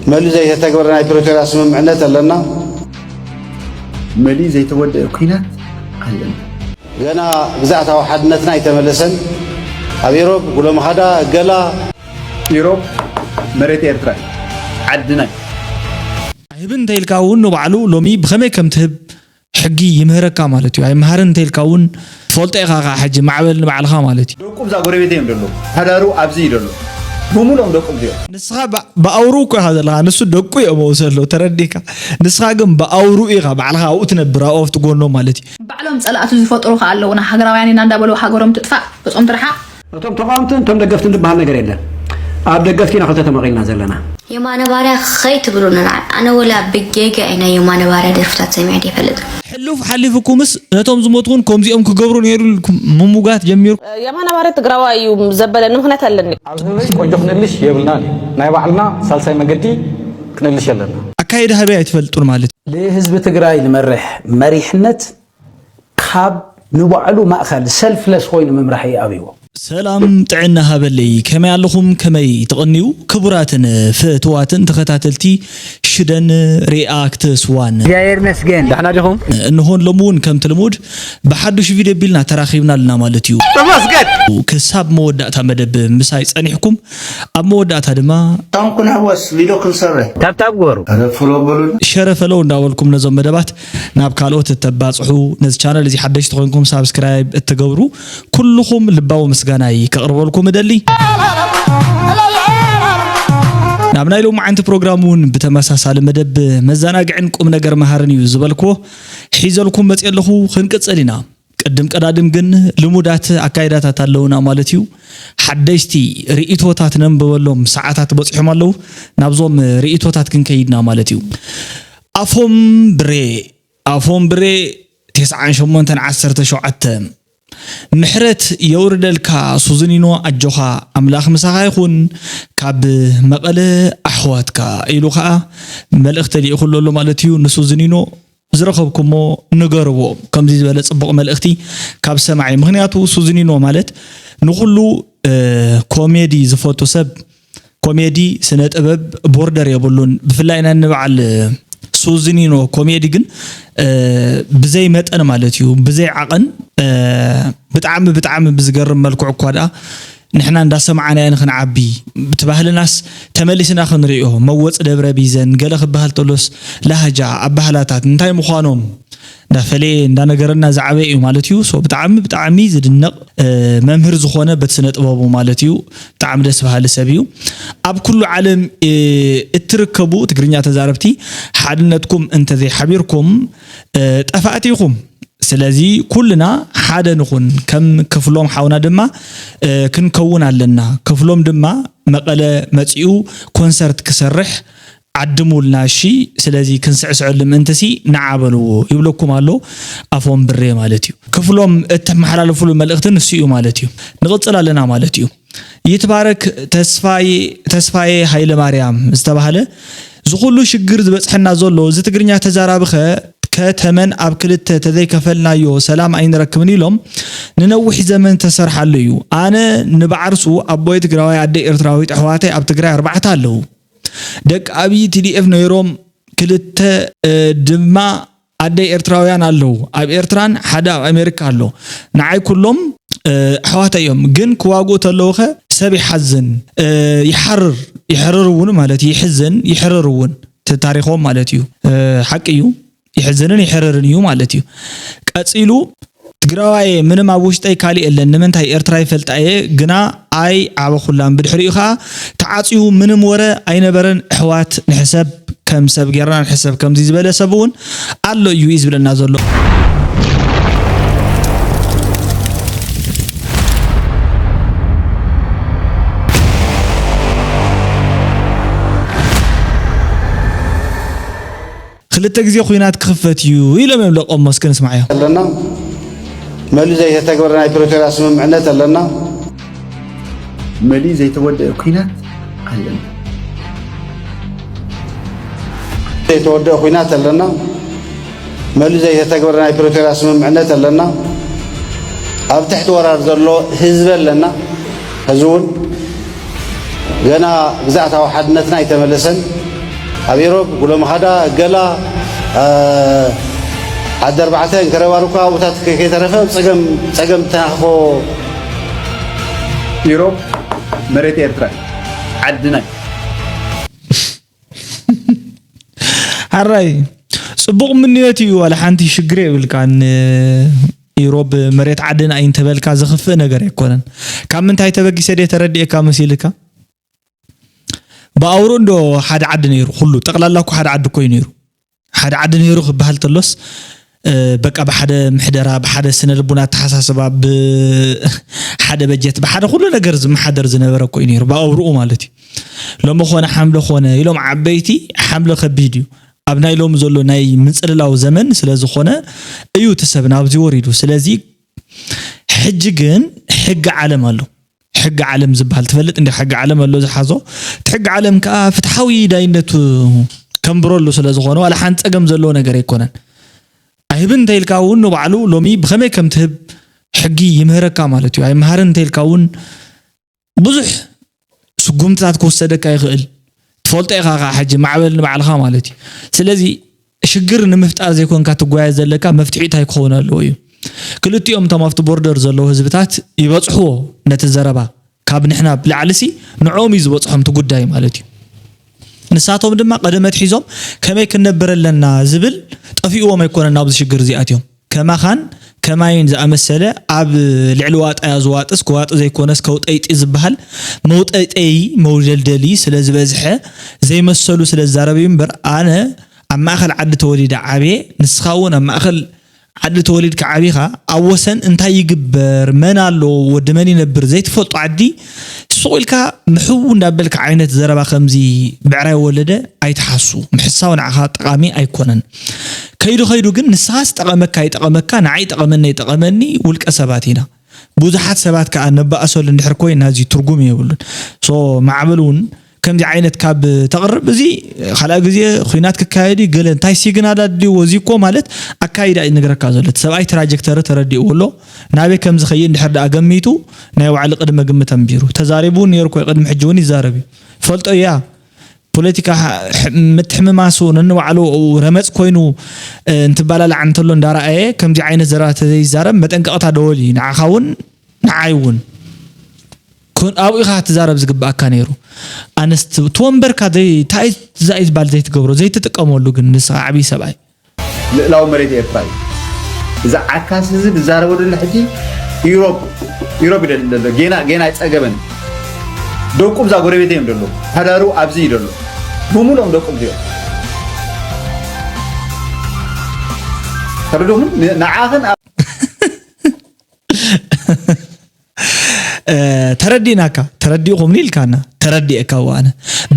መሊኡ ዘይተተግበረ ናይ ፕሪቶርያ ስምምዕነት ኣለና። መሊኡ ዘይተወደአ ኲናት ኣለና። ገና ግዝኣታዊ ሓድነትና ኣይተመለሰን። ኣብ ኢሮብ ጉለምኻዳ፣ እገላ፣ ኢሮብ መሬት ኤርትራ እዩ። ዓድና እዩ። ኣይህብን እንተኢልካ እውን ንባዕሉ ሎሚ ብኸመይ ከም ትህብ ሕጊ ይምህረካ ማለት እዩ። ኣይምሃርን እንተኢልካ እውን ትፈልጦ ኢኻ። ከዓ ሕጂ ማዕበል ንባዕልኻ ማለት እዩ። ደቁ ብዛ ጎረቤት እዮም ደሎ። ሓዳሩ ኣብዚ እዩ ደሎ። ብምሎም ደቁ እዮም። ንስኻ ብኣውሩ እኮ ኢኻ ዘለኻ፣ ንሱ ደቁ እዮም ኣብኡ ዘሎ። ተረዲካ? ንስኻ ግን ብኣውሩ ኢኻ ባዕልኻ ኣብኡ ትነብር፣ ኣብኡ ኣብቲ ጎኖም ማለት እዩ። ባዕሎም ፀላእቱ ዝፈጥሩ ከ ኣለውና። ሃገራውያን ኢና እንዳበሉ ሃገሮም ትጥፋእ፣ ገጾም ትርሓቕ። እቶም ተቓወምትን እቶም ደገፍትን ዝበሃል ነገር የለን። ኣብ ደገፍቲ ኢና ክልተ ተመቒልና ዘለና። የማነ ባርያ ኸይትብሉኒ ንዓይ። ኣነ ወላ ብጌጋ ኢና የማነ ባርያ ደርፍታት ሰሚዐ ደይፈልጥ። ሕሉፍ ሓሊፉኩምስ ነቶም ዝሞትኹን ከምዚኦም ክገብሩ ነይሩ ኢልኩም ምሙጋት ጀሚርኩም። የማነ ባርያ ትግራዋይ እዩ ዘበለኒ ምኽንያት ኣለኒ። ኣብ ህበይ ቆንጆ ክንእልሽ የብልናን እዩ። ናይ ባዕልና ሳልሳይ መገዲ ክንእልሽ ኣለና። ኣካይዳ ህበይ ኣይትፈልጡን ማለት እዩ። ልህዝቢ ትግራይ ልመርሕ መሪሕነት ካብ ንባዕሉ ማእኸል ሰልፍለስ ኮይኑ ምምራሕ እዩ ኣብይዎ። ሰላም ጥዕና ሃበለይ፣ ከመይ ኣለኹም? ከመይ ትቕንዩ? ክቡራትን ፍትዋትን ተኸታተልቲ ሽደን ሪኣክትስ ዋን። እግዚኣብሔር ይመስገን። ደሕና ዲኹም? እንሆን ሎሚ እውን ከምቲ ልሙድ ብሓዱሽ ቪድዮ ቢልና ተራኺብና ኣለና ማለት እዩ። ተመስገን። ክሳብ መወዳእታ መደብ ምሳይ ጸኒሕኩም ኣብ መወዳእታ ድማ ታንኩን ሃወስ ቪድዮ ክንሰርሕ ታብታብ ግበሩ። ሸረፈለው እንዳበልኩም ነዞም መደባት ናብ ካልኦት እተባፅሑ፣ ነዚ ቻነል እዚ ሓደሽቲ ኮይንኩም ሳብስክራይብ እትገብሩ ኩልኹም ልባዊ ምስጋናይ ከቕርበልኩም እደሊ። ናብ ናይ ሎማዓንቲ ፕሮግራም እውን ብተመሳሳሊ መደብ መዘናግዕን ቁም ነገር መሃርን እዩ ዝበልክዎ ሒዘልኩም መፅእ ኣለኹ። ክንቅፅል ኢና። ቅድም ቀዳድም ግን ልሙዳት ኣካይዳታት ኣለውና ማለት እዩ። ሓደሽቲ ርእይቶታት ነንብበሎም ሰዓታት በፂሖም ኣለዉ። ናብዞም ርእይቶታት ክንከይድና ማለት እዩ። ኣፎም ብሬ ኣፎም ብሬ ተስዓን ሸሞንተን ዓሰርተ ሸውዓተ ምሕረት የውርደልካ ሱዝኒኖ ኣጆኻ ኣምላኽ ምሳኻ ይኹን ካብ መቐለ ኣሕዋትካ ኢሉ ኸዓ መልእኽቲ ልኢኹሉ ኣሎ ማለት እዩ ንሱዝኒኖ ዝረኸብኩሞ ንገርዎ። ከምዚ ዝበለ ጽቡቕ መልእኽቲ ካብ ሰማዒ። ምኽንያቱ ሱዚኒኖ ማለት ንኹሉ ኮሜዲ ዝፈቱ ሰብ ኮሜዲ ስነ ጥበብ ቦርደር የብሉን። ብፍላይ ናይ ንበዓል ሱዚኒኖ ኮሜዲ ግን ብዘይ መጠን ማለት እዩ ብዘይ ዓቐን ብጣዕሚ ብጣዕሚ ብዝገርም መልክዑ እኳ ደኣ ንሕና እንዳሰማዕናዮ ንኽንዓቢ፣ እቲ ባህልናስ ተመሊስና ክንርእዮ፣ መወጽ ደብረ ቢዘን ገለ ክበሃል ተሎስ ላህጃ፣ ኣባህላታት እንታይ ምዃኖም እንዳፈለየ እንዳነገረና ዝዓበየ እዩ ማለት እዩ። So ብጣዕሚ ብጣዕሚ ዝድነቕ መምህር ዝኾነ በቲ ስነ ጥበቡ ማለት እዩ። ብጣዕሚ ደስ በሃሊ ሰብ እዩ። ኣብ ኩሉ ዓለም እትርከቡ ትግርኛ ተዛረብቲ ሓድነትኩም እንተዘይሓቢርኩም ጠፋእቲ ኢኹም። ስለዚ ኩልና ሓደ ንኹን፣ ከም ክፍሎም ሓውና ድማ ክንከውን ኣለና። ክፍሎም ድማ መቐለ መጺኡ ኮንሰርት ክሰርሕ ዓድሙልና እሺ። ስለዚ ክንስዕስዐሉ ምእንትሲ ንዓ በልዎ ይብለኩም ኣሎ ኣፎም ብሬ ማለት እዩ። ክፍሎም እተመሓላልፍሉ መልእኽቲ ንሱ እዩ ማለት እዩ። ንቕጽል ኣለና ማለት እዩ። ይትባረክ ተስፋዬ ተስፋዬ ሃይለማርያም ዝተባህለ ዝኹሉ ሽግር ዝበፅሐና ዘሎ እዚ ትግርኛ ተዛራቢ ኸ ከተመን ኣብ ክልተ ተዘይከፈልናዮ ሰላም ኣይንረክብን ኢሎም ንነዊሕ ዘመን ተሰርሓሉ እዩ። ኣነ ንባዕርሱ ኣቦይ ትግራዋይ ኣደይ ኤርትራዊት ኣሕዋተይ ኣብ ትግራይ ኣርባዕተ ኣለዉ። ደቂ ኣብይ ቲ ዲ ኤፍ ነይሮም ክልተ ድማ ኣደይ ኤርትራውያን ኣለዉ ኣብ ኤርትራን ሓደ ኣብ ኣሜሪካ ኣሎ። ንዓይ ኩሎም ኣሕዋተይ እዮም ግን ክዋግኡ ተለዉ ኸ ሰብ ይሓዝን ይሓርር ይሕርር እውን ማለት ይሕዝን ይሕርር እውን እቲ ታሪኾም ማለት እዩ። ሓቂ እዩ። ይሕዝንን ይሕርርን እዩ ማለት እዩ። ቀፂሉ ትግራዋይ ምንም ኣብ ውሽጠይ ካሊእ የለን ንምንታይ ኤርትራ ይፈልጣ እየ ግና ኣይ ዓበኹላን ብድሕሪኡ ከዓ ተዓፅዩ ምንም ወረ ኣይነበረን። ኣሕዋት ንሕሰብ ከም ሰብ ጌርና ንሕሰብ ከምዚ ዝበለ ሰብ እውን ኣሎ እዩ እዩ ዝብለና ዘሎ። ክልተ ግዜ ኹናት ክኽፈት እዩ ኢሎም እዮም ለቆሞ እስኪ ንስማዓዮ። ኣለና መሊኡ ዘይተተግበረ ናይ ፕሪቶርያ ስምምዕነት ኣለና። መሊኡ ዘይተወደአ ኲናት ኣለና። ዘይተወደአ ኲናት ኣለና። መሊኡ ዘይተተግበረ ናይ ፕሪቶርያ ስምምዕነት ኣለና። ኣብ ትሕቲ ወራር ዘሎ ህዝቢ ኣለና። ሕዚ እውን ገና ግዝኣታዊ ሓድነትና ኣይተመለሰን። ኣብ ኢሮብ ጉሎ መኻዳ፣ ገላ፣ ዓዲ ኣርባዕተ፣ እንከረባርኳ ኣብኡታት ከይተረፈ ጸገም ጸገም ተናኽፎ። ኢሮብ መሬት ኤርትራ ዓድና እዩ። ሓራይ ጽቡቕ ምንዮት እዩ፣ ዋላ ሓንቲ ሽግር የብልካን። ኢሮብ መሬት ዓድና እዩ እንተበልካ ዘኽፍእ ነገር ኣይኮነን። ካብ ምንታይ ተበጊሰ ድየ ተረዲኤካ መሲልካ? ብኣውሩ እንዶ ሓደ ዓዲ ነይሩ፣ ኩሉ ጠቕላላ እኮ ሓደ ዓዲ እኮ እዩ ነይሩ። ሓደ ዓዲ ነይሩ ክበሃል ተሎስ በቃ ብሓደ ምሕደራ፣ ብሓደ ስነ ልቡና ኣተሓሳስባ፣ ብሓደ በጀት፣ ብሓደ ኩሉ ነገር ዝመሓደር ዝነበረ እኮ እዩ ነይሩ ብኣውርኡ ማለት እዩ። ሎሚ ኮነ ሓምለ ኮነ ኢሎም ዓበይቲ፣ ሓምለ ከቢድ እዩ ኣብ ናይ ሎሚ ዘሎ ናይ ምንፅልላው ዘመን። ስለዝኾነ እዩ እቲ ሰብ ናብዚ ወሪዱ። ስለዚ ሕጂ ግን ሕጊ ዓለም ኣሎ። ሕጊ ዓለም ዝበሃል ትፈልጥ እንዲ ሕጊ ዓለም ኣሎ ዝሓዞ። እቲ ሕጊ ዓለም ከዓ ፍትሓዊ ዳይነቱ ከንብረሉ ስለዝኾነ ዋላ ሓንቲ ፀገም ዘለዎ ነገር ኣይኮነን። ኣይህብን እንተኢልካ እውን ንባዕሉ ሎሚ ብኸመይ ከም ትህብ ሕጊ ይምህረካ ማለት እዩ። ኣይምሃርን እንተኢልካ እውን ብዙሕ ስጉምትታት ክወሰደካ ይኽእል። ትፈልጦ ኢኻ ከዓ ሕጂ ማዕበል ንባዕልኻ ማለት እዩ። ስለዚ ሽግር ንምፍጣር ዘይኮንካ ትጓየ ዘለካ መፍትሒ እንታይ ክኸውን ኣለዎ እዩ። ክልቲኦም እቶም ኣብቲ ቦርደር ዘለዉ ህዝብታት ይበፅሕዎ ነቲ ዘረባ ካብ ንሕና ብላዕሊ ሲ ንዕኦም እዩ ዝበፅሖም እቲ ጉዳይ ማለት እዩ። ንሳቶም ድማ ቀደም ኣትሒዞም ከመይ ክንነብር ኣለና ዝብል ጠፊእዎም ኣይኮነን ናብዚ ሽግር እዚ ኣትዮም። ከማኻን ከማይን ዝኣመሰለ ኣብ ልዕሊ ዋጣያ ዝዋጥስ ክዋጢ ዘይኮነስ ከውጠይጢ ዝበሃል መውጠይጠይ መውደልደሊ ስለ ዝበዝሐ ዘይመሰሉ ስለ ዝዛረብ እዩ እምበር ኣነ ኣብ ማእኸል ዓዲ ተወሊደ ዓብየ ንስኻ እውን ኣብ ማእኸል ዓዲ ተወሊድካ ዓቢኻ ኣብ ወሰን እንታይ ይግበር መን ኣሎ ወዲ መን ይነብር ዘይትፈልጦ ዓዲ ስቕ ኢልካ ምሕው እንዳበልካ ዓይነት ዘረባ ከምዚ ብዕራይ ወለደ ኣይትሓሱ። ምሕሳው ንዓኻ ጠቓሚ ኣይኮነን። ከይዱ ከይዱ ግን ንስኻስ ጠቐመካ ይጠቐመካ ንዓይ ጠቐመኒ ይጠቐመኒ ውልቀ ሰባት ኢና። ብዙሓት ሰባት ከዓ ነባእሰሉ እንድሕር ኮይና እዚ ትርጉም የብሉን። ሶ ማዕበል እውን ከምዚ ዓይነት ካብ ተቕርብ እዚ ካልኣ ግዜ ኩናት ክካየድ እዩ ገለ እንታይ ሲግናል ኣድልይዎ እዚ እኮ ማለት ኣካይዳ እዩ ንግረካ ዘሎ እቲ ሰብኣይ ትራጀክተሪ ተረዲእዎ ኣሎ ናበይ ከም ዝኸይድ እንድሕር ደኣ ገሚቱ ናይ ባዕሉ ቅድመ ግምት ኣንቢሩ ተዛሪቡ እውን ነይሩ እኮ ቅድሚ ሕጂ እውን ይዛረብ እዩ ፈልጦ እያ ፖለቲካ ምትሕምማሱ ነንባዕሉ ረመፅ ኮይኑ እንትባላላዕ እንተሎ እንዳረኣየ ከምዚ ዓይነት ዘረባ ተዘይዛረብ መጠንቀቕታ ደወል እዩ ንዓኻ እውን ንዓይ እውን ኣብኡ ኢኻ ክትዛረብ ዝግብኣካ ነይሩ ኣነስ ትወንበርካ እንታይ ዛይ ዝባል ዘይትገብሮ ዘይትጥቀመሉ ግን ንስኻ ዓብዪ ሰብኣይ ልእላዊ መሬት ኤርትራ እዩ እዚ ዓካስ እዚ ዝዛረበ ዘሎ ሕጂ ኢሮብ ኢሮብ ይደሊ ዘሎ ጌና ጌና ኣይፀገበን ደቁ ብዛ ጎረቤት እዮም ደሎ ሓዳሩ ኣብዚ እዩ ደሎ ብምሎም ደቁ እዚኦም ተረድኹም ንዓኽን ተረዲእናካ ተረዲእኹምኒ ኢልካና ተረዲእካ ዋነ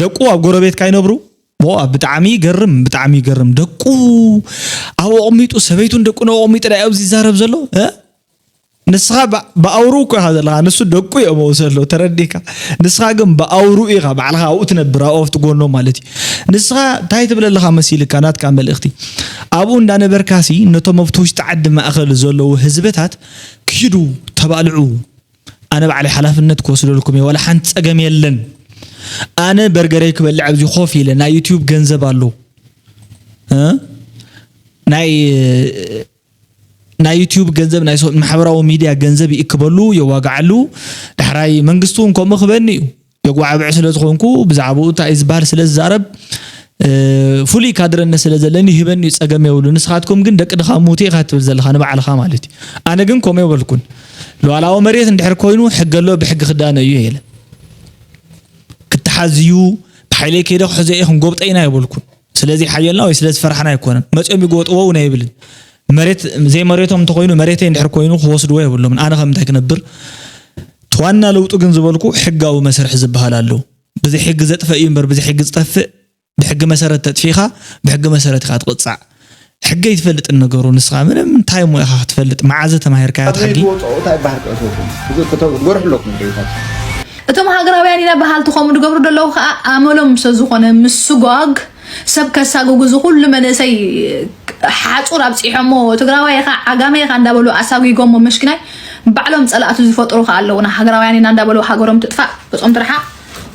ደቁ ኣብ ጎረቤትካ ይነብሩ ዋ ብጣዕሚ ይገርም ብጣዕሚ ይገርም ደቁ ኣብ ኣቕሚጡ ሰበይቱን ደቁ ነው ኣቕሚጡ ዳ ኣብዚ ይዛረብ ዘሎ ንስኻ ብኣውሩ እኮ ኢኻ ዘለኻ ንሱ ደቁ እዮም ኣውሰሎ ተረዲካ ንስኻ ግን ብኣውሩ ኢኻ ባዕልኻ ኣብኡ ትነብር ኣብኦፍቲ ጎኖ ማለት እዩ ንስኻ እንታይ ትብል ኣለኻ መሲልካ ናትካ መልእኽቲ ኣብኡ እንዳነበርካሲ ነቶም ኣብቲ ውሽጢ ዓዲ ማእኸል ዘለዉ ህዝብታት ኪዱ ተባልዑ ኣነ ባዕለይ ሓላፍነት ክወስደልኩም እየ ዋላ ሓንቲ ፀገም የለን ኣነ በርገረይ ክበልዕ ኣብዚ ኮፍ ኢለ ናይ ዩትዩብ ገንዘብ ኣሎ እ? ናይ ናይ ዩትዩብ ገንዘብ ናይ ሶ- ማሕበራዊ ሚድያ ገንዘብ ይእክበሉ የዋግዓሉ ዳሕራይ መንግስቲ እውን ከምኡ ክበኒ እዩ የጓዕብዕ ስለ ዝኾንኩ ብዛዕባኡ እንታይ እዩ ዝበሃል ስለ ዝዛረብ እ፣ ፍሉይ ካድረነት ስለ ዘለኒ ይህበኒ እዩ ጸገም የብሉ ንስኻትኩም ግን ደቂ ድኻ ሙቱ ኢኻ ትብል ዘለኻ ንባዕልኻ ማለት እዩ ኣነ ግን ከምኡ የበልኩን ሉዓላዊ መሬት እንድሕር ኮይኑ ሕጊ ኣሎ ብሕጊ ክዳነ እዩ የለ ክትሓዝዩ ብሓይለይ ከይደ ክሕዞ እየ ክንጎብጠ ኢና የበልኩን ስለዚ ሓየልና ወይ ስለ ዝፈራሕና ኣይኮነን መፅኦም ይጎጥዎ እውን ኣይብልን መሬት ዘይመሬቶም እንተኮይኑ መሬተይ እንድሕር ኮይኑ ክወስድዎ የብሎምን ኣነ ከም እንታይ ክነብር ዋና ለውጡ ግን ዝበልኩ ሕጋዊ መስርሕ ዝበሃል ኣሎ ብዘይ ሕጊ ዘጥፈእ እዩ እምበር ብዘይ ሕጊ ዝጠፍእ ብሕጊ መሰረት ተጥፊእኻ ብሕጊ መሰረት ኢኻ ትቕፃዕ ሕገ ይትፈልጥን ነገሩ ንስኻ ምንም እንታይ እሞ ኢኻ ክትፈልጥ መዓዘ ተማሂርካያ ትሓዲ ዘይትወፅኦ እንታይ ይበሃል ክእትወኩም ክትጎርሑ ኣለኩም ደታት እቶም ሃገራውያን ኢና በሃልቲ ከምኡ ዝገብሩ ዘለዉ ከዓ ኣመሎም ሰዝኾነ ምስጓግ ሰብ ከሳግጉ እዚ ኩሉ መንእሰይ ሓፁር ኣብፂሖሞ ትግራዋይ ኢኻ ዓጋመ ኢኻ እንዳበሉ ኣሳጒጎሞ መሽኪናይ ባዕሎም ፀላእቱ ዝፈጥሩ ከዓ ኣለዉና ሃገራውያን ኢና እንዳበሉ ሃገሮም ትጥፋእ ገፆም ትርሓቕ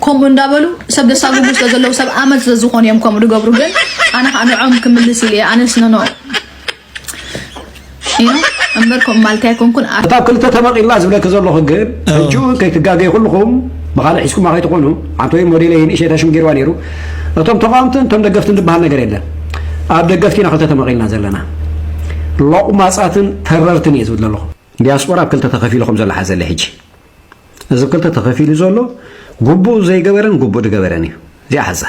ከምኡ እንዳበሉ ሰብ ደሳጉጉ ስለ ዘለዉ ሰብ ኣመል ስለ ዝኾኑ እዮም ከምኡ ዝገብሩ። ግን ኣነ ከዓ ንዖም ክምልስ ኢለ ኣነስ ነኖ ኢኖ እምበር ከምኡ ማለት ኣይኮንኩን። እታ ኣብ ክልተ ተመቒልና ዝብለኪ ዘለኹ ግን ሕጂ እውን ከይትጋገዩ ኩልኹም ብኻልእ ሒዝኩማ ከይትኾኑ። ኣንቶይ ሞዴለይ ንእሸታ ሽም ገይርዋ ነይሩ። እቶም ተቓወምትን እቶም ደገፍትን ዝበሃል ነገር የለን። ኣብ ደገፍቲ ኢና ክልተ ተመቒልና ዘለና። ሎቕማጻትን ተረርትን እየ ዝብል ዘለኹ። ዲያስፖራ ኣብ ክልተ ተኸፊሉ ከም ዘሎ ሓዘለ ሕጂ እዚ ክልተ ተኸፊሉ ዘሎ ግቡእ ዘይገበረን ግቡእ ዝገበረን እዩ። እዚኣ ሓዛ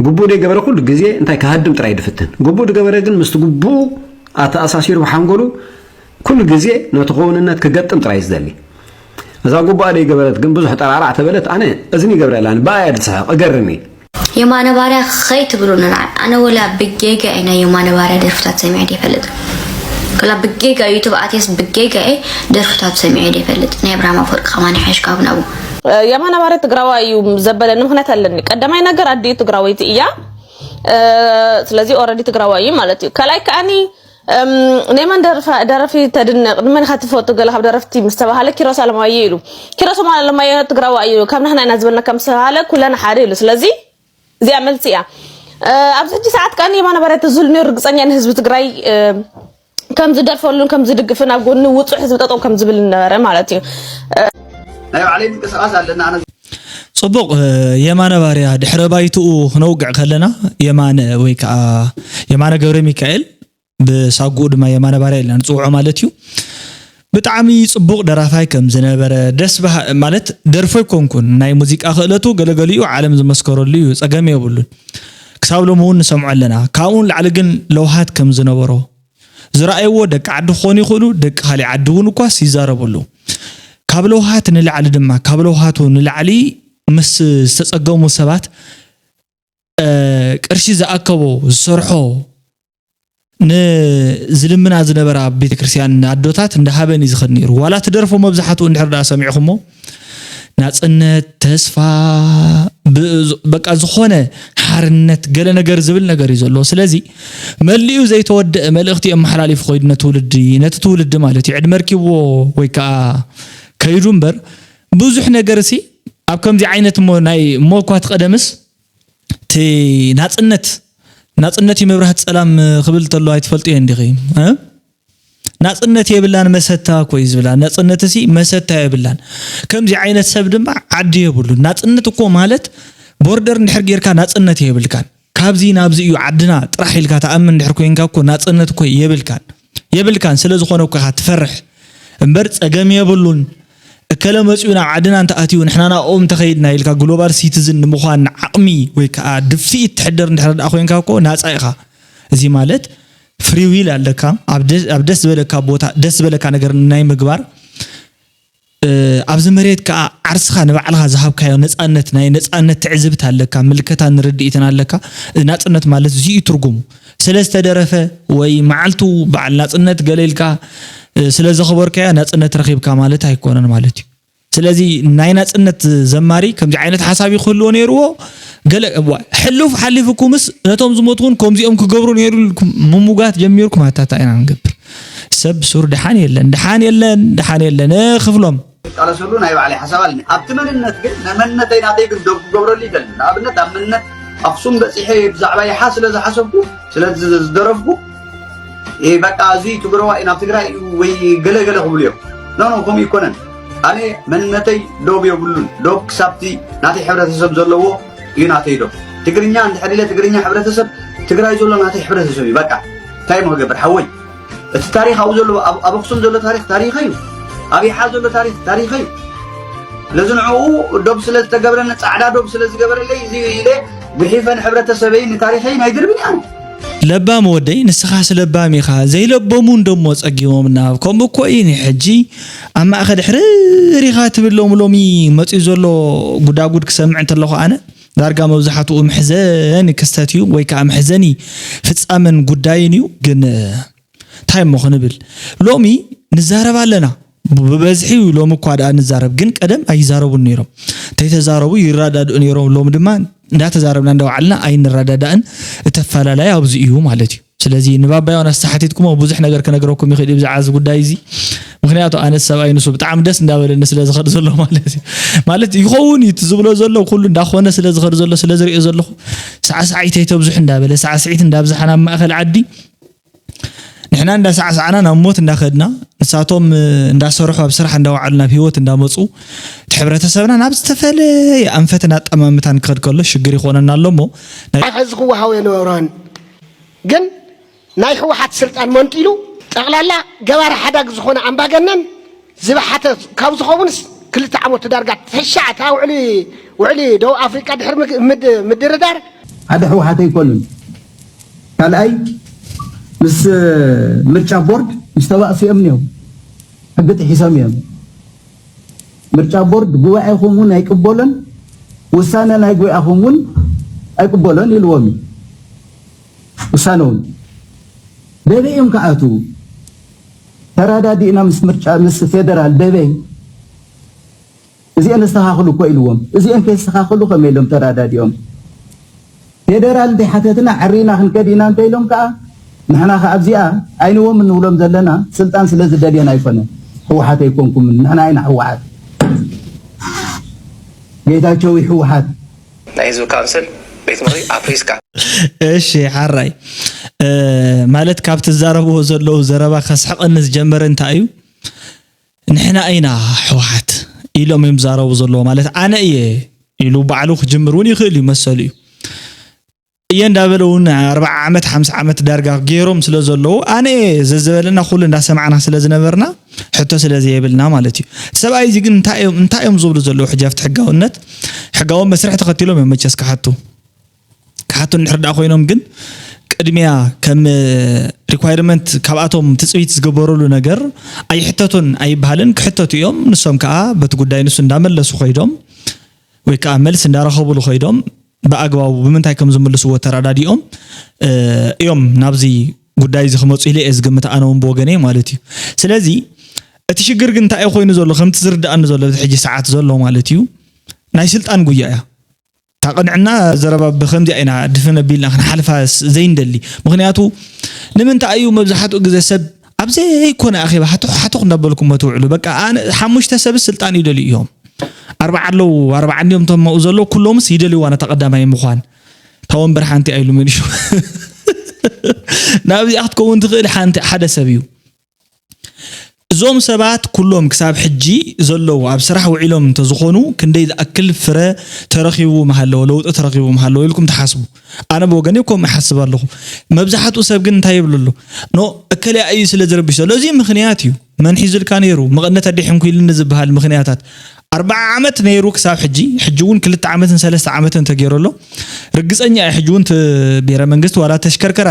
ግቡእ ዘይገበረ ኩሉ ግዜ እንታይ ክሃድም ጥራይ ድፍትን። ግቡእ ዝገበረ ግን ምስቲ ግቡእ ኣተኣሳሲሩ ብሓንጎሉ ኩሉ ግዜ ነቲ ክውንነት ክገጥም ጥራይ ዝደሊ። እዛ ግቡኣ ዘይገበረት ግን ብዙሕ ጠራራዕ ተበለት ኣነ እዝኒ ይገብረላን ብኣያ ድስሕቕ እገርም እየ። የማነ ባርያ ኸይትብሉ ንንዓይ። ኣነ ወላ ብጌጋ እየ ናይ የማነ ባርያ ደርፍታት ሰሚዐ ደይፈልጥ። ከላ ብጌጋ ዩቱብ ኣትየስ ብጌጋ እየ ደርፍታት ሰሚዐ ደይፈልጥ። ናይ ኣብርሃም ኣፈወርቂ ከማን ይሓይሽ ካብ ናብኡ። የማነ ባርያ ትግራዋይ እዩ ዘበለኒ ምኽንያት ኣለኒ። ቀዳማይ ነገር ኣዲኡ ትግራወይቲ እያ። ስለዚ ኦረዲ ትግራዋይ እዩ ማለት እዩ። ካልኣይ ከኣኒ ናይ መን ደረፊ ተድንቕ ንመን ኢኻ ትፈቱ ገለ ካብ ደረፍቲ ምስ ተባሃለ ኪሮስ ኣለማየሁ ኢሉ። ኪሮስ ኣለማየሁ ትግራዋይ እዩ ካብ ናህና ኢና ዝበልና ከም ዝተባሃለ ኩለና ሓደ ኢሉ። ስለዚ እዚኣ መልሲ እያ። ኣብዚ ሕጂ ሰዓት ከኣ የማነ ባርያ ተዝህሉ ነይሩ ርግፀኛ ንህዝቢ ትግራይ ከም ዝደርፈሉን ከም ዝድግፍን ኣብ ጎኒ ውፁዕ ህዝቢ ጠጠው ከም ዝብል ነበረ ማለት እዩ። ናይ ባዕለይ ምንቅስቃስ ኣለና ኣነ ጽቡቕ የማነ ባርያ ድሕረ ባይትኡ ክነውግዕ ከለና የማነ ወይ ከዓ የማነ ገብረ ሚካኤል ብሳጉኡ ድማ የማነ ባርያ ኢልና ንፅውዖ ማለት እዩ። ብጣዕሚ ፅቡቕ ደራፋይ ከም ዝነበረ ደስ በሃ ማለት ደርፎ ኣይኮንኩን ናይ ሙዚቃ ክእለቱ ገለገሊኡ ዓለም ዝመስከረሉ እዩ፣ ፀገም የብሉን። ክሳብ ሎሚ እውን ንሰምዖ ኣለና። ካብኡ ንላዕሊ ግን ለውሃት ከም ዝነበሮ ዝረኣይዎ ደቂ ዓዲ ክኾኑ ይኽእሉ፣ ደቂ ካሊእ ዓዲ እውን እኳስ ይዛረቡ ኣለዉ። ካብ ለውሃት ንላዕሊ ድማ ካብ ለውሃቱ ንላዕሊ ምስ ዝተፀገሙ ሰባት ቅርሺ ዝኣከቦ ዝሰርሖ ንዝልምና ዝነበራ ቤተክርስትያን ኣዶታት እንዳሃበን እዩ ዝኸድ ነይሩ። ዋላ ትደርፎ መብዛሕትኡ እንድሕር ዳ ሰሚዕኹሞ ናፅነት፣ ተስፋ፣ በቃ ዝኾነ ሓርነት ገለ ነገር ዝብል ነገር እዩ ዘለዎ። ስለዚ መሊኡ ዘይተወደአ መልእኽቲ የመሓላሊፉ ከይዱ ነቲ ትውልዲ ነቲ ትውልዲ ማለት እዩ ዕድመ ርኪብዎ ወይ ከዓ ከይዱ እምበር ብዙሕ ነገር ሲ ኣብ ከምዚ ዓይነት እሞ ናይ እሞ እኳ ትቐደምስ እቲ ናፅነት ናፅነት እዩ መብራህቲ ፀላም ክብል ተሎ ኣይትፈልጥዮ እንዲኺ ናፅነት የብላን መሰታ እኮ እዩ ዝብላ ናፅነት ሲ መሰታ የብላን ከምዚ ዓይነት ሰብ ድማ ዓዲ የብሉን ናፅነት እኮ ማለት ቦርደር እንድሕር ጌርካ ናፅነት የብልካን ካብዚ ናብዚ እዩ ዓድና ጥራሕ ኢልካ ተኣምን እንድሕር ኮይንካ እኮ ናፅነት እኮ የብልካን የብልካን ስለ ዝኾነ እኮ ኢኻ ትፈርሕ እምበር ፀገም የብሉን እከለ መፂኡ ናብ ዓድና እንተኣትዩ ንሕና ናብኦም እንተኸይድና ኢልካ ግሎባል ሲቲዝን ንምዃን ዓቕሚ ወይ ከዓ ድፍኢት ትሕደር እንድሕር ደኣ ኮይንካ እኮ ናፃ ኢኻ እዚ ማለት ፍሪዊል ኣለካ ኣብ ደስ ዝበለካ ቦታ ደስ ዝበለካ ነገር ናይ ምግባር ኣብዚ መሬት ከዓ ዓርስኻ ንባዕልኻ ዝሃብካዮ ነፃነት ናይ ነፃነት ትዕዝብት ኣለካ ምልከታን ርድኢትን ኣለካ ናፅነት ማለት እዚዩ ትርጉሙ ስለ ዝተደረፈ ወይ መዓልቱ በዓል ናፅነት ገለ ኢልካ ስለ ዘኽበርካያ ናፅነት ረኺብካ ማለት ኣይኮነን ማለት እዩ ስለዚ ናይ ናፅነት ዘማሪ ከምዚ ዓይነት ሓሳብ ክህልዎ ነይርዎ ገለ ሕሉፍ ሓሊፉኩምስ ነቶም ዝሞትኩን ከምዚኦም ክገብሩ ነይሩ ምሙጋት ጀሚርኩም ኣታታ ኢና ንገብር ሰብ ሱር ድሓን የለን ድሓን የለን ድሓን የለን ክፍሎም ይቃለሰሉ ናይ ባዕለይ ሓሳብ ኣለኒ ኣብቲ መንነት ግን ንመንነተይ ናተይ ግን ደብ ክገብረሉ ይደሊ ንኣብነት ኣብ መንነት ኣክሱም በፂሐ ብዛዕባ ይሓ ስለ ዝሓሰብኩ ስለ ዝደረፍኩ በቃ እዚ ትግረዋ እዩ ናብ ትግራይ እዩ ወይ ገለገለ ክብሉ እዮም ኖ ኖ ከምኡ ይኮነን ኣነ መንነተይ ዶብ የብሉን ዶብ ክሳብቲ ናተይ ሕብረተሰብ ዘለዎ እዩ ናተይ ዶብ ትግርኛ እንድሕር ኢለ ትግርኛ ሕብረተሰብ ትግራይ ዘሎ ናተይ ሕብረተሰብ እዩ በቃ እንታይ ሞ ክገብር ሓወይ እቲ ታሪክ ኣብኡ ዘሎ ኣብ ኣክሱም ዘሎ ታሪክ ታሪከ እዩ ኣብ ይሓ ዘሎ ታሪክ ታሪከ እዩ ስለዚ ንዕኡ ዶብ ስለ ዝተገብረኒ ፃዕዳ ዶብ ስለ ዝገበረለይ እዚ ኢለ ጉሒፈ ንሕብረተሰበይ ንታሪከይ ናይ ድርብን ኣነ ለባም ወደይ ንስኻስ ለባም ኢኻ ዘይለበሙ እንደሞ ጸጊሞምና ከምኡ እኮ እዩ ንሕጂ ኣብ ማእኸል ሕርር ኢኻ ትብል ሎሚ ሎሚ መፅዩ ዘሎ ጉዳጉድ ክሰምዕ እንተለኹ ኣነ ዳርጋ መብዛሕትኡ መሕዘኒ ክስተት እዩ ወይ ከዓ መሕዘኒ ፍፃመን ጉዳይን እዩ ግን እንታይ እሞ ክንብል ሎሚ ንዛረብ ኣለና ብበዝሒ ሎሚ እኳ ደኣ ንዛረብ ግን ቀደም ኣይዛረቡን ነይሮም እንተይተዛረቡ ይረዳድኡ ነይሮም ሎሚ ድማ እንዳተዛረብና እንዳወዓልና ኣይንረዳዳእን እቲ ኣፈላላይ ኣብዚ እዩ ማለት እዩ ስለዚ ንባባ ዮናስ ተሓቲትኩሞ ብዙሕ ነገር ክነግረኩም ይኽእል እዩ ብዛዕባ እዚ ጉዳይ እዚ። ምኽንያቱ ኣነስ ሰብኣይ ንሱ ብጣዕሚ ደስ እንዳበለኒ ስለ ዝኸድ ዘሎ ማለት እዩ። ማለት ይኸውን እዩ እቲ ዝብሎ ዘሎ ኩሉ እንዳኾነ ስለ ዝኸድ ዘሎ ስለ ዝሪኦ ዘለኹ ሳዕሳዒት ኣይተብዝሑ እንዳበለ ሳዕስዒት እንዳብዝሓ ናብ ማእኸል ዓዲ ንሕና እንዳሳዕሳዕና ናብ ሞት እንዳኸድና ንሳቶም እንዳሰርሑ ኣብ ስራሕ እንዳወዓሉ ናብ ህይወት እንዳመፁ እቲ ሕብረተሰብና ናብ ዝተፈለየ ኣንፈትን ኣጠማምታን ክኸድ ከሎ ሽግር ይኾነና ኣሎ እሞ ናይ ሕዚ ክወሃቦ የነበሮን ግን ናይ ህወሓት ስልጣን መንጢሉ ጠቕላላ ገባሪ ሓዳግ ዝኾነ ኣምባገነን ዝበሓተ ካብ ዝኸውንስ ክልተ ዓመት ዳርጋ ተሻዕ እታ ውዕሊ ውዕሊ ደቡብ ኣፍሪቃ ድሕሪ ምግ- ምድ- ምድርዳር ሓደ ህወሓት ኣይኮኑን። ካልኣይ ምስ ምርጫ ቦርድ ምስ ተባእሱ እዮም እኒኦም ሕጊ ጥሒሶም እዮም። ምርጫ ቦርድ ጉባኤኹም እውን ኣይቅበሎን፣ ውሳነ ናይ ጉባኤኹም እውን ኣይቅበሎን ኢልዎም እዩ። ውሳነ እውን ደበይ እዮም ክኣትዉ ተራዳዲእና ምስ ምርጫ ምስ ፌደራል ደበይ እዚአን ኣስተኻኽሉ እኮ ኢልዎም። እዚአን ከየስተኻኽሉ ከመይ ኢሎም ተራዳዲኦም? ፌደራል እንተይሓተትና ዕሪና ክንከድ ኢና እንተኢሎም ከዓ ንሕና ከዓ ኣብዚኣ ኣይንዎም እንብሎም ዘለና ስልጣን ስለ ዝደልየን ኣይኮነን። ህወሓት ኣይኮንኩምን ንሕና ኢና ህወሓት። ጌታቸው ህወሓት ናይ ህዝቢ ካውንስል ቤት ምኽሪ ኣፍሪስካ። እሺ ሓራይ ማለት ካብ ትዛረብዎ ዘለዉ ዘረባ ከስሕቐኒ ዝጀመረ እንታይ እዩ ንሕና ኢና ሕወሓት ኢሎም እዮም ዝዛረቡ ዘለዎ ማለት ኣነ እየ ኢሉ ባዕሉ ክጅምር እውን ይኽእል እዩ መሰሉ እዩ እየ እንዳበለ እውን ኣርባዓ ዓመት ሓምሳ ዓመት ዳርጋ ገይሮም ስለ ዘለዉ ኣነ እየ ዘዘበለና ኩሉ እንዳሰማዕና ስለ ዝነበርና ሕቶ ስለ ዘየብልና ማለት እዩ ሰብኣይ እዚ ግን እንታይ እዮም እንታይ እዮም ዝብሉ ዘለዉ ሕጂ ኣብቲ ሕጋውነት ሕጋዊ መስርሕ ተኸቲሎም እዮም መቸስ ክሓቱ ክሓቱ እንድሕር ደኣ ኮይኖም ግን ቅድሚያ ከም requirement ካብኣቶም ትፅቢት ዝገበሩሉ ነገር ኣይሕተቱን ኣይበሃልን ክሕተቱ እዮም ንሶም ከዓ በቲ ጉዳይ ንሱ እንዳመለሱ ከይዶም ወይ ከዓ መልሲ እንዳረኸብሉ ከይዶም ብኣግባቡ ብምንታይ ከም ዝምልስዎ ተረዳዲኦም እዮም ናብዚ ጉዳይ እዚ ክመፁ ኢለ እየ ዝግምት ኣነ እውን ብወገነይ ማለት እዩ ስለዚ እቲ ሽግር ግን እንታይ ኮይኑ ዘሎ ከምቲ ዝርድኣኒ ዘሎ ሕጂ ሰዓት ዘሎ ማለት እዩ ናይ ስልጣን ጉያ እያ እታ ቅንዕና ዘረባ ብኸምዚኣ ኢና ድፍን ኣቢልና ክንሓልፋ ዘይንደሊ። ምኽንያቱ ንምንታይ እዩ መብዛሕትኡ ግዘ ሰብ ኣብ ዘይኮነ ኣኼባ ሃቱኽ ሃቱኽ እንዳበልኩሞ ትውዕሉ። በቃ ኣነ ሓሙሽተ ሰብስ ስልጣን ይደልዩ እዮም። ኣርባዓ ኣለዉ፣ ኣርባዓ እንድዮም እቶም ኣብኡ ዘለዉ፣ ኩሎምስ ይደልይዋ ነታ ቀዳማይ ምዃን። እታ ወንበር ሓንቲ እያ ኢሉ መሊሱ። ናብዚኣ ክትከውን ትኽእል ሓንቲ ሓደ ሰብ እዩ። እዞም ሰባት ኩሎም ክሳብ ሕጂ ዘለዉ ኣብ ስራሕ ውዒሎም እንተዝኾኑ ክንደይ ዝኣክል ፍረ ተረኺቡ ምሃለወ፣ ለውጢ ተረኺቡ ምሃለወ ኢልኩም ትሓስቡ? ኣነ ብወገነይ ከምኡ እሓስብ ኣለኹ። መብዛሕትኡ ሰብ ግን እንታይ ይብል ኣሎ? ኖእ እከሊኣ እዩ ስለ ዝረብሽ ዘሎ። እዚ ምኽንያት እዩ። መን ሒዙልካ ነይሩ? መቐነት ኣዴ ሕንኩ ኢልኒ ዝበሃል ምኽንያታት። ኣርብዓ ዓመት ነይሩ ክሳብ ሕጂ፣ ሕጂ እውን ክልተ ዓመትን ሰለስተ ዓመትን ተገይሩ ኣሎ። ርግጸኛ እየ ሕጂ እውን እቲ ቤረ መንግስቲ ዋላ ተሽከርከራ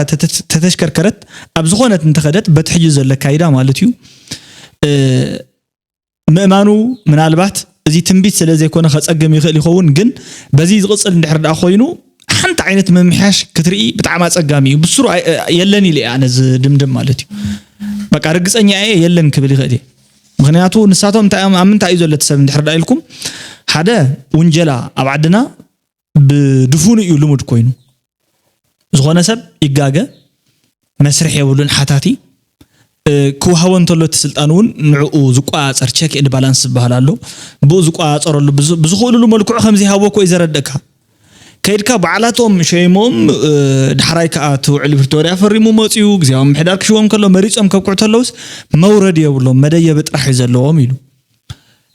ተተሽከርከረት ኣብ ዝኾነት እንተኸደት በቲ ሕጂ ዘሎ ኣካይዳ ማለት እዩ ምእማኑ ምናልባት እዚ ትንቢት ስለ ዘይኮነ ከጸግም ይኽእል ይኸውን ግን በዚ ዝቕጽል እንድሕር ደኣ ኮይኑ ሓንቲ ዓይነት ምምሕያሽ ክትርኢ ብጣዕሚ ኣጸጋሚ እዩ ብስሩ የለን ኢለ ኣነ ዝድምድም ማለት እዩ በቃ ርግጸኛ እየ የለን ክብል ይኽእል እየ ምኽንያቱ ንሳቶም እንታይ ኣብ ምንታይ እዩ ዘሎ እቲ ሰብ እንድሕር ደኣ ኢልኩም ሓደ ውንጀላ ኣብ ዓድና ብድፉኑ እዩ ልሙድ ኮይኑ ዝኾነ ሰብ ይጋገ መስርሕ የብሉን ሓታቲ ክወሃቦ እንተሎ እቲ ስልጣን እውን ንዕኡ ዝቆፃፀር check and balance ዝበሃል ኣሎ ብኡ ዝቆፃፀረሉ ብዝኽእልሉ መልክዑ ከም ዘይሃቦ እኮ እዩ ዘረድእካ ከይድካ በዓላቶም ሸይሞም ዳሕራይ ከዓ እቲ ውዕሊ ፕሪቶርያ ፈሪሙ መፅዩ ግዜያዊ ምምሕዳር ክሽዎም ከሎ መሪፆም ከብቅዑ ተለውስ መውረድ የብሎም መደየቢ ጥራሕ እዩ ዘለዎም ኢሉ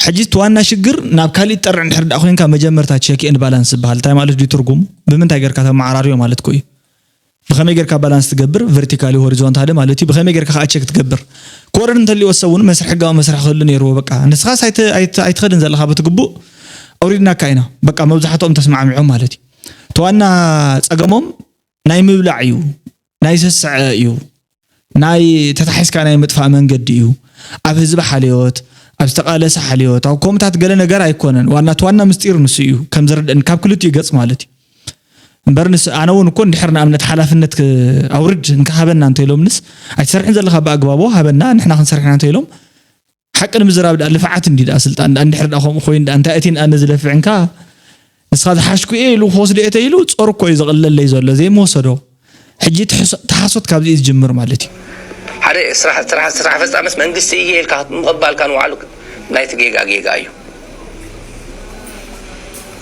ሕጂ እቲ ዋና ሽግር ናብ ካሊእ ትጠርዕ እንድሕር ደኣ ኮይንካ መጀመርታ check and balance ዝበሃል እንታይ ማለት ድዩ ትርጉሙ? ብምንታይ ጌርካ ተመዓራርዮ ማለት እኮ እዩ። ብኸመይ ጌርካ balance ትገብር vertically horizontally ማለት እዩ ብኸመይ ጌርካ ከዓ check ትገብር ክወርድ እንተልዎ ሰብ እውን መስርሕ ሕጋዊ መስርሕ ክህሉ ነይርዎ በቃ ንስኻስ ኣይትኸድን ዘለኻ በቲ ግቡእ ኣውሪድናካ ኢና በቃ መብዛሕትኦም ተስማዕሚዖም ማለት እዩ። እቲ ዋና ፀገሞም ናይ ምብላዕ እዩ ናይ ስስዐ እዩ ናይ ተታሒዝካ ናይ ምጥፋእ መንገዲ እዩ ኣብ ህዝቢ ሓልዮት ኣብ ዝተቃለሰ ሓልዮት ኣብ ኮምታት ገለ ነገር ኣይኮነን ዋና እቲ ዋና ምስጢር ንሱ እዩ ከም ዝርድእን ካብ ክልቲኡ ገጽ ማለት እዩ እምበር ንስ ኣነ እውን እኮ እንድሕር ንኣብነት ሓላፍነት ኣውርድ እንካ ሃበና እንተኢሎምንስ ኣይትሰርሕን ዘለካ ብኣግባቡ ሃበና ንሕና ክንሰርሕና እንተኢሎም ሓቂ ንምዝራብ ደኣ ልፍዓት እንዲ ደኣ ስልጣን ደኣ እንድሕር ደኣ ከምኡ ኮይኑ ደኣ እንታይ እቲ ንኣነ ዝለፍዕ እንካ ንስኻ ዝሓሽኩ እየ ኢሉ ክወስዶ እየ ተኢሉ ጾር እኮ እዩ ዘቕለለይ ዘሎ ዘይምወሰዶ ሕጂ እቲ ሕሶ- እቲ ሓሶት ካብዚ እዩ ዝጅምር ማለት እዩ። ሓደ ስራሕ ስራሕ ስራሕ ፈጻምስ መንግስቲ እየ ኢልካ ምቕባልካ ንባዕሉ ናይቲ ጌጋ ጌጋ እዩ።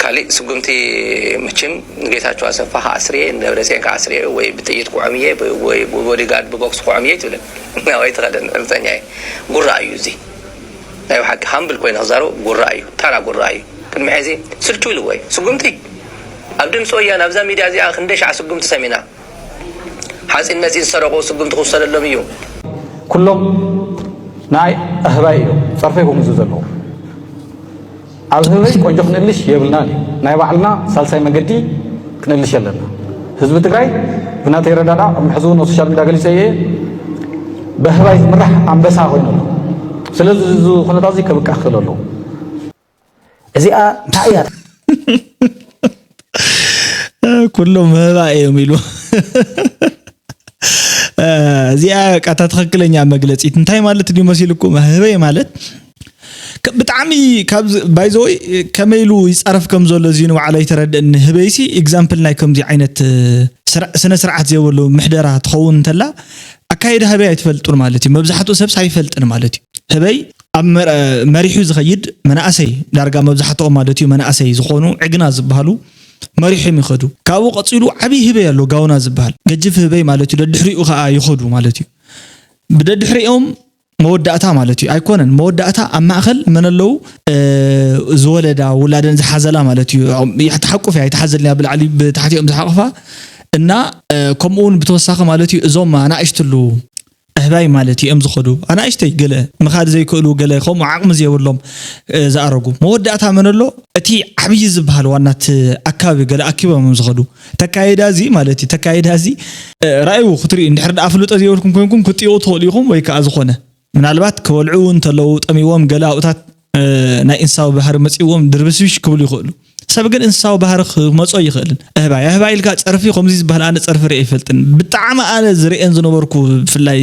ካሊእ ስጉምቲ፣ መቸም ንጌታቸው ኣሰፋ ከኣስርየ፣ ንደብረፅዮን ከኣስርየ፣ ወይ ብጥይት ክዖምየ ወይ ብቦዲጋርድ ብቦክስ ክዖምየ ኣይትብልን። ወይ ትኸደን እርግፀኛ እየ። ጉራ እዩ እዚ። ናይ ብሓቂ ሃምብል ኮይነ ክዛረብ ጉራ እዩ፣ ታራ ጉራ እዩ። ቅድሚ ሕዚ ስልቹ ኢልዎ እዩ። ስጉምቲ ኣብ ድምፂ ወያነ ኣብዛ ሚድያ እዚኣ ክንደይ ሻዕ ስጉምቲ ሰሚና። ሓፂን መፂን ዝሰረቑ ስጉምቲ ክውሰደሎም እዩ። ኩሎም ናይ ኣህባይ እዮም ጸርፊ ጎምዙ ዘለዉ። ኣብ ህበይ ቆንጆ ክንእልሽ የብልናን እዩ። ናይ ባዕልና ሳልሳይ መገዲ ክንእልሽ ኣለና። ህዝቢ ትግራይ ብናተይ ረዳዳ ኣብ ምሕዝውን ኣብ ሶሻል ሚድያ ገሊፀ እየ ብኣህባይ ዝምራሕ ኣንበሳ ኮይኑ ኣሎ። ስለዚ እዚ ኩነታት እዚ ከብቅዕ ክኽእል ኣለዎ። እዚኣ እንታይ እያ? ኩሎም ምህባ እዮም ኢሉ። እዚኣ ቃታ ትኽክለኛ መግለፂት እንታይ ማለት ድዩ መሲልኩም? ህበይ ማለት ከ- ብጣዕሚ ካብ ባይዘወይ ከመይ ኢሉ ይፃረፍ ከም ዘሎ እዚ ንባዕሉ ኣይተረድእኒ። ህበይሲ ኤግዛምፕል ናይ ከምዚ ዓይነት ስነ ስርዓት ዘይብሉ ምሕደራ ትኸውን እንተላ ኣካይዳ ህበይ ኣይትፈልጡን ማለት እዩ። መብዛሕትኡ ሰብስ ኣይፈልጥን ማለት እዩ። ህበይ ኣብ መር- መሪሑ ዝኸይድ መናእሰይ ዳርጋ መብዛሕትኦም ማለት እዩ መናእሰይ ዝኾኑ ዕግና ዝበሃሉ መሪሖም ይኸዱ። ካብኡ ቀፂሉ ዓብዪ ህበይ ኣሎ ጋውና ዝበሃል ገጅፍ ህበይ ማለት እዩ። ደድሕሪኡ ከዓ ይኸዱ ማለት እዩ። ብደድሕሪኦም መወዳእታ ማለት እዩ ኣይኮነን መወዳእታ ኣብ ማእኸል መን ኣለዉ ዝወለዳ ውላደን ዝሓዘላ ማለት እዩ። ተሓቁፍ እያ ኣይተሓዘልን እያ ብላዕሊ ብታሕቲኦም ዝሓቕፋ እና ከምኡ እውን ብተወሳኺ ማለት እዩ እዞም ኣናእሽትሉ ኣህባይ ማለት እዮም ዝኸዱ ኣናእሽተይ ገለ ምኻድ ዘይክእሉ ገለ ከምኡ ዓቕሚ ዘይብሎም ዝኣረጉ መወዳእታ መን ኣሎ እቲ ዓብዪ ዝበሃል ዋናት ኣካባቢ ገለ ኣኪቦም እዮም ዝኸዱ። ተካይዳ እዚ ማለት እዩ ተካይዳ እዚ ራእዩ ክትሪኡ እንድሕር ደኣ ፍልጦ ዘይብልኩም ኮይንኩም ክትጥይቑ ትኽእሉ ኢኹም ወይ ከዓ ዝኾነ ምናልባት ክበልዑ እንተለዉ ጠሚዎም ገለ ኣብኡታት ናይ እንስሳዊ ባህሪ መፂዎም ድርብሽብሽ ክብሉ ይኽእሉ። ሰብ ግን እንስሳዊ ባህሪ ክመፆ ይኽእልን። ኣህባይ ኣህባይ ኢልካ ፀርፊ ከምዚ ዝበሃል ኣነ ፀርፊ ርኢ ኣይፈልጥን። ብጣዕሚ ኣነ ዝርእየን ዝነበርኩ ብፍላይ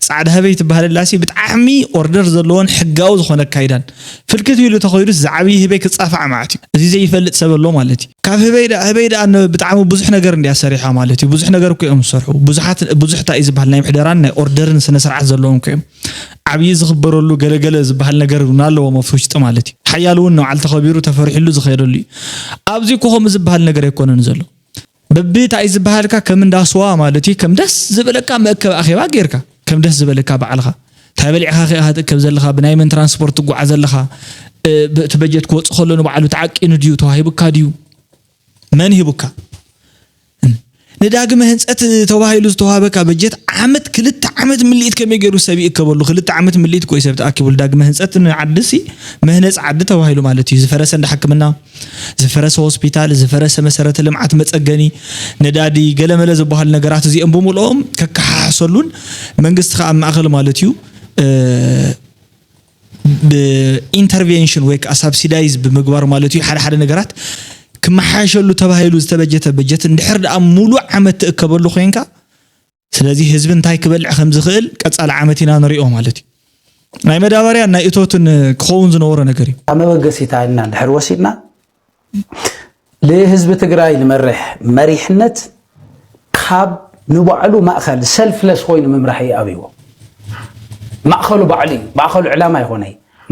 ፃዕዳ ህበይ ትበሃል ኣላሲ ብጣዕሚ ኦርደር ዘለዎን ሕጋዊ ዝኾነ ኣካይዳን ፍልክት ኢሉ ተኸይዱስ ዝዓብይ ህበይ ክፃፋዕ ማለት እዩ። እዚ ዘይፈልጥ ሰብ ኣሎ ማለት እዩ። ካብ ህበይ ደኣ ህበይ ደኣ ን- ብጣዕሚ ብዙሕ ነገር እንዲያ ሰሪሓ ማለት እዩ። ብዙሕ ነገር እኮ እዮም ዝሰርሑ። ብዙሓት ብዙሕ እንታይ እዩ ዝበሃል ናይ ምሕደራን ናይ ኦርደርን ስነ ስርዓት ዘለዎም እኮ እዮም። ዓብዪ ዝኽበረሉ ገለገለ ዝበሃል ነገር እውን ኣለዎም ኣብቲ ውሽጢ ማለት እዩ። ሓያል እውን ንባዕሉ ተኸቢሩ ተፈሪሕሉ ዝኸደሉ እዩ። ኣብዚ እኮ ከምኡ ዝበሃል ነገር ኣይኮነን ዘሎ። በብታይ ዝበሃልካ ከም እንዳ ስዋ ማለት እዩ። ከም ደስ ዝበለካ መእከብ ኣኼባ ጌርካ ከም ደስ ዝበለካ ባዕልኻ እንታይ በሊዕኻ ከ ኢኻ ትእከብ ዘለኻ ብናይ መን ትራንስፖርት ትጓዓዝ ኣለኻ እቲ በጀት ክወፅ ከሎ ንባዕሉ ተዓቂኑ ድዩ ተዋሂቡካ ድዩ መን ሂቡካ ንዳግመ ህንፀት ተባሂሉ ዝተዋሃበካ በጀት ዓመት ክልተ ዓመት ምልኢት ከመይ ገይሩ ሰብ ይእከበሉ ክልተ ዓመት ምልኢት ኮይ ሰብ ተኣኪቡሉ ዳግመ ህንፀት ንዓዲ ሲ መህነፂ ዓዲ ተባሂሉ ማለት እዩ ዝፈረሰ እንዳ ሕክምና ዝፈረሰ ሆስፒታል ዝፈረሰ መሰረተ ልምዓት መፀገኒ ነዳዲ ገለመለ ዝበሃሉ ነገራት እዚኦም ብምልኦም ከከሓሕሰሉን መንግስቲ ከዓ ኣብ ማእኸል ማለት እዩ ብኢንተርቬንሽን ወይ ከዓ ሳብሲዳይዝ ብምግባር ማለት እዩ ሓደ ሓደ ነገራት ክመሓየሸሉ ተባሂሉ ዝተበጀተ በጀት እንድሕር ደኣ ሙሉእ ዓመት ትእከበሉ ኮይንካ ስለዚ ህዝቢ እንታይ ክበልዕ ከም ዝኽእል ቀፃሊ ዓመት ኢና ንሪኦ ማለት እዩ ናይ መዳበርያን ናይ እቶትን ክኸውን ዝነበሮ ነገር እዩ ኣብ መበገሲታ ኢልና እንድሕር ወሲድና ልህዝቢ ትግራይ ልመርሕ መሪሕነት ካብ ንባዕሉ ማእኸል ሰልፍለስ ኮይኑ ምምራሕ እዩ ኣብይዎ ማእኸሉ ባዕሉ እዩ ማእኸሉ ዕላማ ይኾነ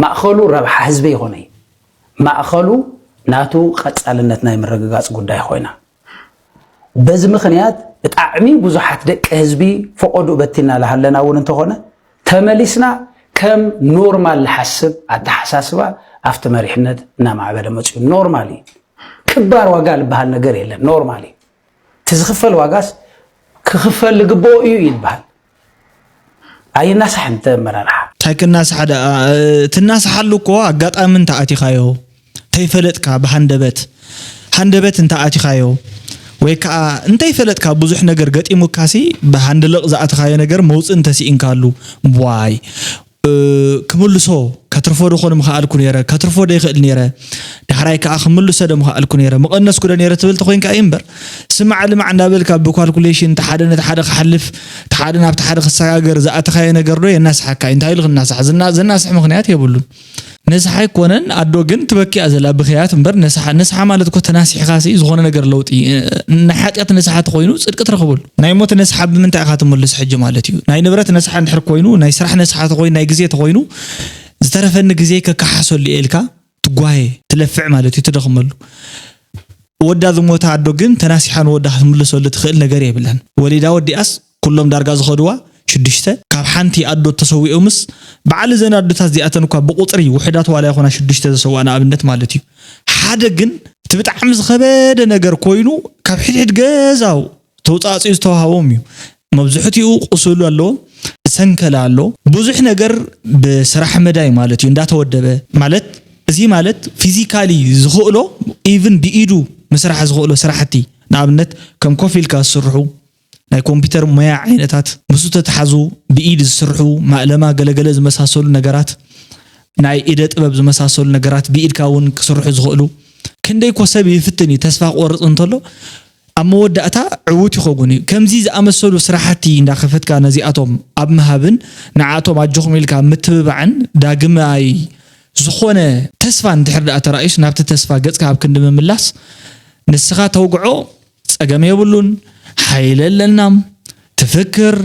ማእኸሉ ረብሓ ህዝቢ ይኾነ ማእኸሉ ናቱ ቀፃልነት ናይ ምርግጋፅ ጉዳይ ኮይና በዚ ምኽንያት ብጣዕሚ ብዙሓት ደቂ ህዝቢ ፈቐዱ በቲና ላሃለና እውን እንተኾነ ተመሊስና ከም ኖርማል ልሓስብ ኣተሓሳስባ ኣብቲ መሪሕነት እናማዕበለ መፅኡ ኖርማል እዩ ክባር ዋጋ ልበሃል ነገር የለን ኖርማል እዩ እቲ ዝኽፈል ዋጋስ ክኽፈል ልግብኦ እዩ ይልበሃል ኣይናሳሕን ተመራርሓ እንታይ ክናሳሕ ደኣ ትናሳሓሉ እኮ ኣጋጣሚ እንተ ኣቲኻዮ እንተይፈለጥካ ብሃንደበት ሃንደበት እንተ ኣቲኻዮ ወይ ከዓ እንተይፈለጥካ ብዙሕ ነገር ገጢሙካሲ ብሃንድልቕ ዝኣተኻዮ ነገር መውፅእ እንተስኢንካሉ ዋይ ክምልሶ ከትርፎ ዶ ኮን ምኽኣልኩ ነረ ከትርፎ ዶ ይኽእል ነረ ዳሕራይ ከዓ ክምልሶ ዶ ምኽኣልኩ ነረ ምቐነስኩ ዶ ነረ ትብል ተኮይንካ እዩ እምበር ስማዕ ልማዕ እንዳበልካ ብኳልኩሌሽን ተሓደ ነቲ ሓደ ክሓልፍ ተሓደ ናብቲ ሓደ ክሰጋገር ዝኣተኻዮ ነገር ዶ የናስሓካ እዩ እንታይ ኢሉ ክናሳሕ ዘናስሕ ምኽንያት የብሉን ነስሓ ኣይኮነን ኣዶ ግን ትበኪ እያ ዘላ ብኽያት እምበር ነስሓ ነስሓ ማለት እኮ ተናሲሕኻ ሲ ዝኾነ ነገር ለውጢ ናይ ሓጢኣት ነስሓ ተኾይኑ ጽድቂ ትረኽበሉ ናይ ሞት ነስሓ ብምንታይ ኢኻ ትምልስ ሕጂ ማለት እዩ ናይ ንብረት ነስሓ እንድሕር ኮይኑ ናይ ስራሕ ነስሓ ተኾይኑ ናይ ግዜ ተኾይኑ ዝተረፈኒ ግዜ ከከሓሰሉ እየ ኢልካ ትጓየ ትለፍዕ ማለት እዩ ትደኽመሉ ወዳ ዝሞታ ኣዶ ግን ተናሲሓ ንወዳ ክትምልሰሉ ትኽእል ነገር የብላን። ወሊዳ ወዲኣስ ኩሎም ዳርጋ ዝኸድዋ ሽዱሽተ ካብ ሓንቲ ኣዶ ተሰዊኦምስ በዓል እዘን ኣዶታት እዚኣተን እኳ ብቁፅሪ ውሕዳት ዋላ ይኾና ሽዱሽተ ዝሰውኣ ንኣብነት ማለት እዩ። ሓደ ግን እቲ ብጣዕሚ ዝኸበደ ነገር ኮይኑ ካብ ሕድሕድ ገዛው ተውፃእፂኡ ዝተዋሃቦም እዩ። መብዝሕትኡ ቁስሉ ኣሎ፣ ሰንከል ኣሎ፣ ብዙሕ ነገር ብስራሕ መዳይ ማለት እዩ እንዳተወደበ ማለት እዚ ማለት ፊዚካሊ ዝኽእሎ ኢቭን ብኢዱ ምስራሕ ዝኽእሎ ስራሕቲ ንኣብነት ከም ኮፍ ኢልካ ዝስርሑ ናይ ኮምፒውተር ሞያ ዓይነታት ምስ ተተሓዙ ብኢድ ዝስርሑ ማእለማ ገለገለ ዝመሳሰሉ ነገራት ናይ ኢደ ጥበብ ዝመሳሰሉ ነገራት ብኢድካ እውን ክስርሑ ዝኽእሉ ክንደይ ኮ ሰብ ይፍትን እዩ ተስፋ ክቆርፅ እንተሎ ኣብ መወዳእታ ዕዉት ይኸውን እዩ። ከምዚ ዝኣመሰሉ ስራሕቲ እንዳኸፈትካ ነዚኣቶም ኣብ ምሃብን ንዓቶም ኣጆኹም ኢልካ ምትብባዕን ዳግማይ ዝኾነ ተስፋ እንድሕር ደኣ ተራእዩስ ናብቲ ተስፋ ገጽካ ኣብ ክንዲ ምምላስ ንስኻ ተውግዖ ጸገም የብሉን፣ ሓይሊ ኣለና፣ ትፍክር፣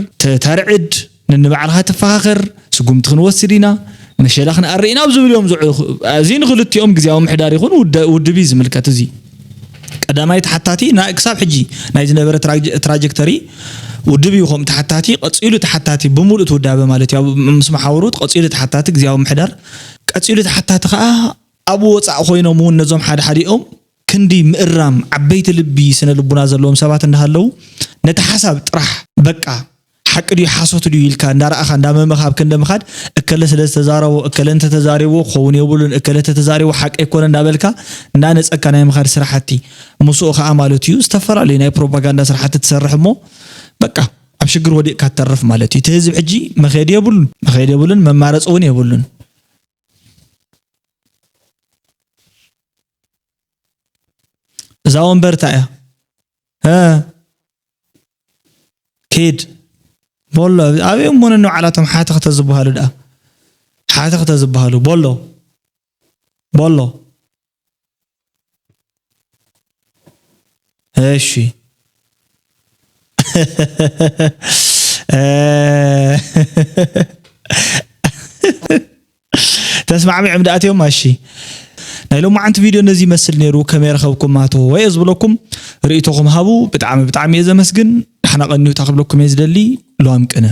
ተርዕድ፣ ንንባዕልኻ ትፈኻኸር፣ ስጉምቲ ክንወስድ ኢና፣ መሸላ ክንኣሪ ኢና ኣብ ዝብል እዮም ዝዑ እዚ ንክልቲኦም ግዜያዊ ምሕዳር ይኹን ውደ- ውድብ እዩ ዝምልከት እዚ ቀዳማይ ተሓታቲ ናይ ክሳብ ሕጂ ናይ ዝነበረ ትራጀ- ትራጀክተሪ ውድብ እዩ ከም ተሓታቲ ቀፂሉ ተሓታቲ ብምሉእ ትውዳበ ማለት እዩ ኣብ ምስ መሓውሩ ቀፂሉ ተሓታቲ ግዜያዊ ምሕዳር ቀፂሉ ተሓታቲ ከዓ ኣብ ወፃእ ኮይኖም እውን ነዞም ሓደ ሓዲኦም ክንዲ ምእራም ዓበይቲ ልቢ ስነ ልቡና ዘለዎም ሰባት እንዳሃለዉ ነቲ ሓሳብ ጥራሕ በቃ ሓቂ ድዩ ሓሶት ድዩ ኢልካ እንዳረኣኻ እንዳመመኻ ኣብ ክንዲ ምኻድ እከለ ስለ ዝተዛረቦ እከለ እንተተዛሪብዎ ክኸውን የብሉን እከለ እንተተዛሪቡ ሓቂ ኣይኮነ እንዳበልካ እንዳነፀካ ናይ ምኻድ ስራሕቲ ምስኡ ከዓ ማለት እዩ ዝተፈላለዩ ናይ ፕሮፓጋንዳ ስራሕቲ ትሰርሕ እሞ በቃ ኣብ ሽግር ወዲቕካ ትተርፍ ማለት እዩ እቲ ህዝብ ሕጂ መኸዲ የብሉን መኸዲ የብሉን መማረፂ እውን የብሉን እዛ ወንበር እንታይ እያ ኪድ ቦሎ ኣበይ እሞ ነንባዕላቶም ሓተኽተ ዝበሃሉ ደኣ ሓተኽተ ዝበሃሉ ቦሎ ቦሎ እሺ ተስማዕሚዖም ደኣትዮም ኣሺ ናይ ሎማዓንቲ ቪድዮ ነዚ ይመስል ነይሩ ከመይ ረኸብኩም ማተዎ ወየ ዝብለኩም ርእቶኹም ሃቡ ብጣዕሚ ብጣዕሚ እየ ዘመስግን ዳሕና ቀኒውታ ክብለኩም እየ ዝደሊ ሎዋም ቅነ